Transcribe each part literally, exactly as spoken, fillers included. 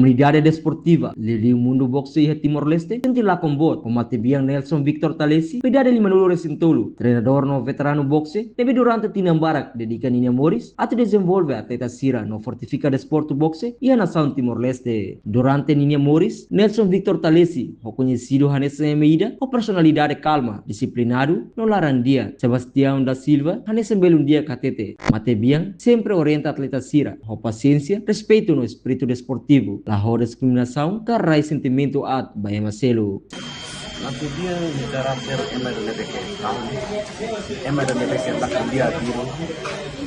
Atividade desportiva, liuliu mundu boxe iha Timor-Leste, sente lakon boot, ho matebian Nelson Victor Talesi, ho idade limanulu resin tolu, treinadór no veteranu boxe, ne'ebé durante tinan barak dedika ninia moris atu dezenvolve atleta sira no fortifika desportu boxe iha nasaun Timor-Leste. Durante ninia moris, Nelson Victor Talesi ho koñesidu hanesan ema ida ho personalidade kalma, disiplinadu no laran-di'ak. Sebastião da Silva hanesan belun di'ak hatete, matebian sempre orienta atleta sira ho pasiénsia, respeitu no espíritu desportivu, la ho diskriminasaun ka rai sentimentu aat ba ema seluk. Matebian iha karakter ema ida ne'ebé ke kalma, ema ida ne'ebé ke la kambia biru,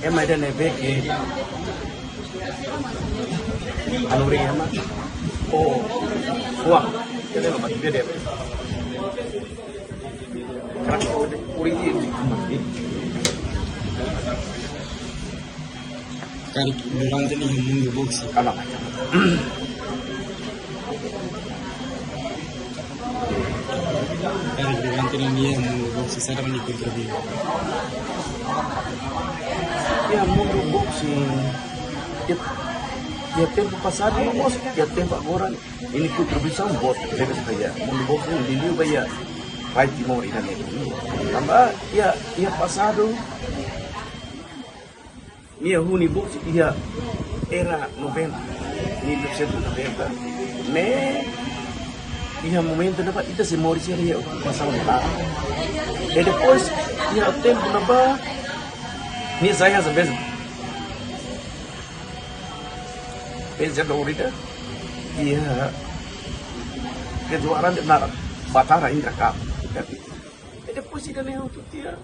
ema ida ne'ebé ke hanorin ema. Oh, wah, kene lo matebian de'it. Karakter ori. Karik durante nia mundu boxe. Karik durante nia mundu boxe, saida mak nia kontribui? Iha mundu boxe, iha, iha tempu pasadu, mós iha tempu agora, nia kontribuisaun boot, tebes ba iha mundu boxe, liuliu ba iha rai Timor ida-ne'e. Tanba iha, iha pasadu, nia huni boxe iha era noventa, mil novecentos e noventa. Ne'e iha momentu ne'ebá ita sei moris iha okupasaun ne'ebá. I depois iha tempu ne'ebá nia sai hanesan bes, bes ida, iha kejuaraan ne'e naran Batara Indra Cup. I depois ida-ne'e hotu tiha,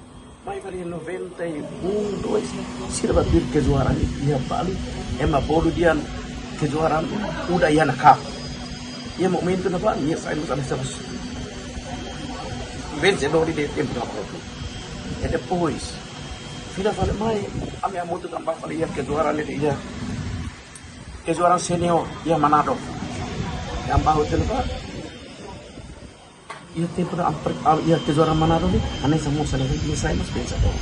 mai fali noventa e um, dois, sira bá tuir kejuaraan iha Bali, ema bolu dehan kejuaraan Udayana Cup. Iha momentu ne'ebá nia sai mós hanesan vencedór iha tempu ne'ebá hotu. I depois, fila fali mai, ami hamutuk bá fali iha kejuaraan ne'e iha, kejuaraan senior iha Manado. Ami bá hotu ne'ebá, iha tempu ne'e amper-, ah, iha kejuaraan Manado ne'e, hanesan mós hanesan nia sai mós vencedór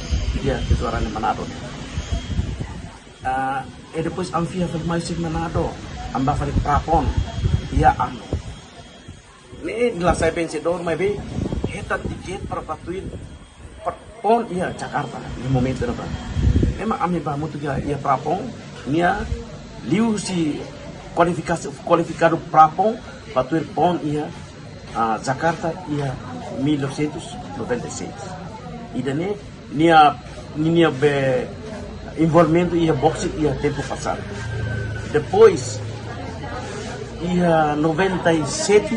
iha kejuaraan Manado ne'e. Ah, i depois ami fila fali mai husi Manado, ami bá fali pra PON iha Ambon. Ne'e la sai vencedór, maibé hetan tiket para bá tuir pra PON iha Jakarta iha momentu ne'ebá. Ema ami bá hamutuk iha, iha pra PON, nia liuhusi kualifikasi, kualifikadu pra PON, bá tuir PON iha, ah, Jakarta iha mil novecentos e noventa e seis. Ida-ne'e nia, nia be envolvimentu iha boxe iha tempu pasadu. Depois, iha noventa e sete,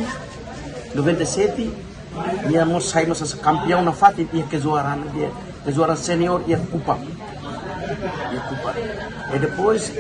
noventa e sete, nia mós sai mós hanesan kampiaun nafatin iha kejuaraan, iha kejuaraan senior iha Kupang. Iha Kupang. I depois,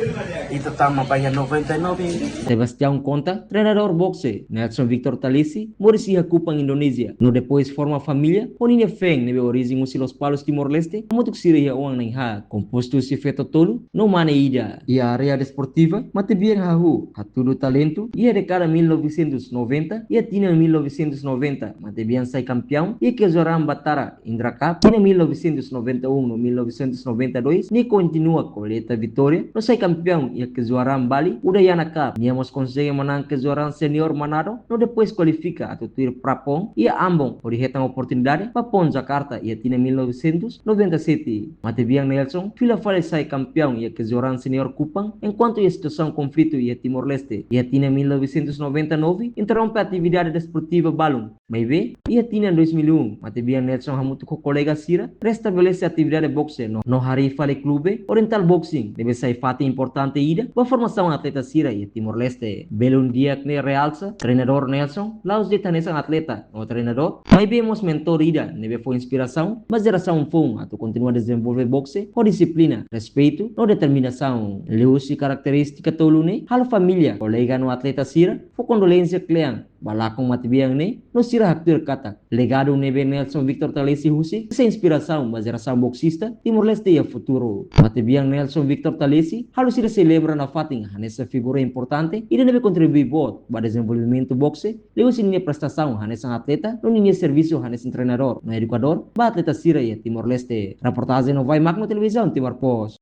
ita tama ba iha noventa e nove. Sebastião konta, treinadór boxe Nelson Victor Talesi moris iha Kupang, Indonézia, no depois forma família ho ninia feen ne'ebé orijen husi Lospalos, Timor-Leste, hamutuk sira iha oan na'in haat, kompostu husi feto tolu no mane ida. Iha área desportiva, matebian hahú hatudu talentu iha dékada mil novecentos e noventa, iha tinan mil novecentos e noventa, matebian sai kampiaun iha kejuaraan Batara Indra Cup, tinan mil novecentos e noventa e um no mil novecentos e noventa e dois, nia kontinua koleta vitória no sai kampiaun iha kejuaraan Bali Udayana Cup. Nia mós konsege manán kejuaraan senior Manado, no depois kualifika atu tuir pra PON iha Ambon, hodi hetan oportunidade ba PON Jakarta iha tinan mil novecentos e noventa e sete. Matebian Nelson fila fali sai kampiaun iha kejuaraan senior Kupang, enkuantu iha situasaun konflitu iha Timor-Leste iha tinan mil novecentos e noventa e nove, interrompe atividade desportiva balun. Maibé, iha tinan dois mil e um, matebian Nelson hamutuk ho kolega sira restabelese atividade boxe no, no harii fali klube Oriental Boxing, ne'ebé sai fatin importante ida ba formasaun atleta sira iha Timor-Leste. Belun di'ak ne'e realsa, treinadór Nelson la'ós de'it hanesan atleta no treinadór, maibé mós mentór ida ne'ebé fó inspirasaun ba jerasaun foun atu kontinua dezenvolve boxe ho dixiplina, respeitu no determinasaun. Liuhusi karakterístika tolu ne'e, halo família, kolega no atleta sira fó kondolénsia kle'an ba lakon matebian ne'e, no sira haktuir katak legadu ne'ebé Nelson Victor Talesi husik sei inspirasaun ba jerasaun boxista Timor-Leste iha futuru. Matebian Nelson Victor Talesi halo sira sei lembra nafatin hanesan figura importante ida ne'ebé kontribui boot ba dezenvolvimentu boxe, liuhusi ninia prestasaun hanesan atleta no ninia servisu hanesan treinadór no edukadór ba atleta sira iha Timor-Leste. Reportajen Novai Magno, Televizaun Timor Post.